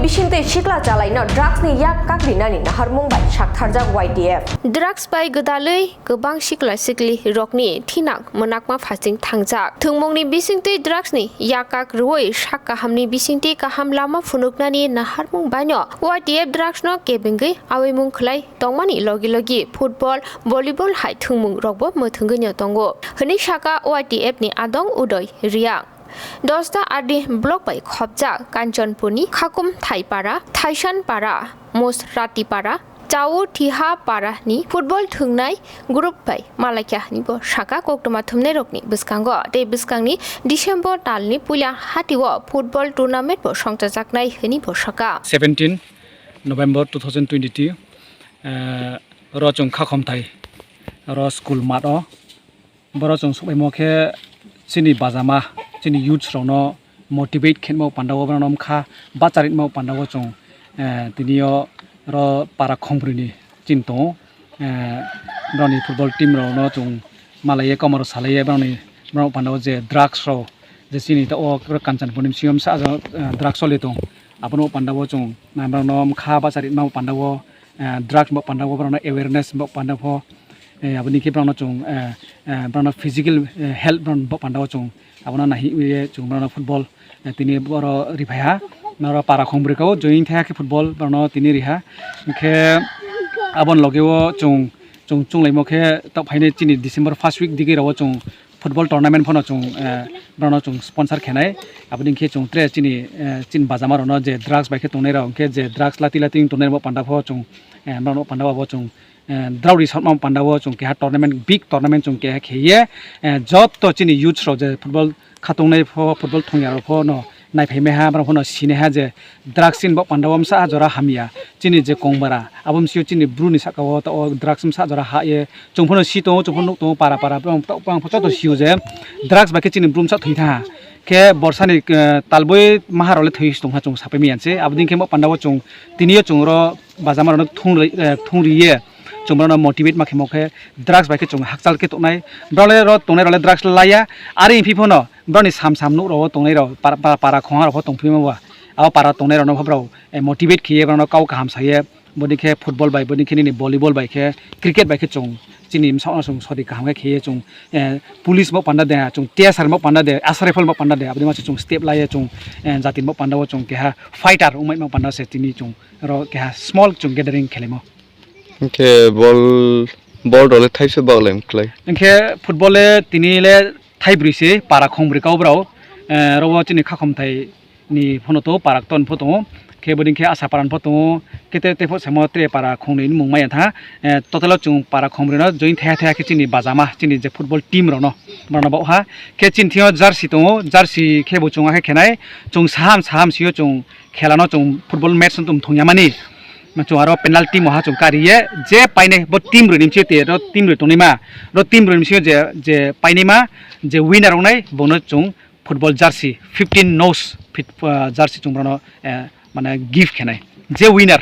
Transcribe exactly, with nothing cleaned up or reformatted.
Bisingtwi sikla chalaino drugs ni yak kakrinani naharmung bai saktharjak Y T F. Drugs bai gwdalwi kwbang sikla sikli rokni thinang mwnakma phasing thangjak. Thwngmungni bisingtwi drugs ni yak kak rwui sak kahamni bisingtwi kaham lama phunuknani naharmung baino Y T F drugs no kebengwi awimung khlai tongmani logi logi football, volleyball hai thwngmung rokbo mwthwngwi no tongo, hwnwi saka Y T F ni adong Udoy Riang. Dosta R D block bai khopjak Kanchanpurni Khakum Thaipara, Thaisan Para, Mosrati Para, Chao Thiha Para ni football thwngnai group bai malaikha hwnwi bo saka koktwma thumnai rokni bwskango. Tei bwskangni December talni puila hatio football tournament bo songchajaknai hwnwi bo saka. Seventeen November two thousand twenty-two, eh, ro chwng Khakhomthai, ro school mat o. Boro chwng subaimo khe chini bajama, chini youths rokno motivate khenmo pandao, borokno wngkha bacharitmo pandao chwng, eh, tini o ro para khongbrwini chini tongo. Eh, borokni football team rokno chwng malaiye, komoro salaiye, borokni, borok pandao je drugs rok, je chini ta o Kanchanpurni bisingo bwsa, eh, drugs choli tong, abono pandao chwng, eh, borokno wngkha bacharitma pandao, eh, drugs bo pandao, borokno awareness bo pandao, eh, aboni khe borokno chwng, eh, eh, borokno physical, eh, health borokno bo pandao chwng, abono naiwi chwng borokno football, eh, tini boro riphaiha, noro para khongbrwi kao join thaiha khe football borokno tini riha, hwnkhe aboni logeo chwng, chwng chwnglaimo khe tok phaini chini December first week digi rao chwng football tournament phano chwng, eh, borokno chwng sponsor khenai. Aboni khe chwng tere chini, eh, chini bajama rokno je drugs bai khe tongnai rok, hwnkhe je drugs lati lati wng tongnai rok panda pho chwng, eh, borokno panda bo chwng, eh, drao ri sokma panda o chwng keha tournament, big tournament chwng keha kheye, eh, joto chini youths rok je football khatungnai pho, football thwngya rok pho no naiphai maiha, borok pho no sinaiha je drugs chini bo panda o bwsa jora hamya. Chini je kong bara, abo bwsio chini bru ni saka o ta o drugs bwsa jora ha ye. Chwng phano si tongo, chwng phano nuk tongo, para para, bang, bang, bang, joto sio je drugs bai khe chini brum sa thwi tha. Khe borsa ni, eh, talboi maha rok le thwi tong kha chwng sapai manya se. Abo ding khe mo panda o chwng tini o chwng ro bajama rok no thung ri, eh, thung ri ye chwng rok no motivate ma khe mo khe drugs bai khe chwng hakchal khe tongnai. Bro le ro tongnai rok le drugs la ya. Ari phi phano bro ni sam sam nuk rok o tongnai rok para, para, para khong rok pho tong phi mo ba. Abo para tongnai rok no pho bro, eh, motivate khe ye bro no kau kaham sa ye. Boni khe football bai, boni khe nini volleyball bai khe, cricket bai khe chwng chini bwsakno chwng sori kaham khe khiye chwng, eh, police bo panda de ha, chwng T S R bo panda de, Assam Rifle bo panda de, aboni masa chwng step laiye chwng, eh, jati bo panda o chwng keha fighter wngmai ma panda se tini chwng oro keha small chwng gathering khelaimo. Hwnkhe ball, ball rok le thaisa baglai mokhlai. Hwnkhe football le tini le thaibrwi se para khongbrwi kau brao, eh, oro chini khakhomthai ni phono tongo, parak ton pho tongo, khe boni khe Asa paran pho tongo, khe te, te pho samo tre para khongnwi ni mung maya tha, eh, total o chwng para khongnwi no join thaya thaya khe chini bajama, chini je football team rok no, borok no bo ha, khe chini thing o jersey tongo, jersey khe bo chwng khe khenai, chwng saham, saham sio chwng khela no chwng football match no chwng thung ya mani, chwng aro penalty mo ha chwng kari ye, je painai bo team rok ni msio te ro team rok tongnai ma, ro team rok ni msio je, je painai ma, je winner wngnai bo no chwng football jersey fifteen nos fit, ah, jersey chwng bono, eh, mane gift khenai. Je winner,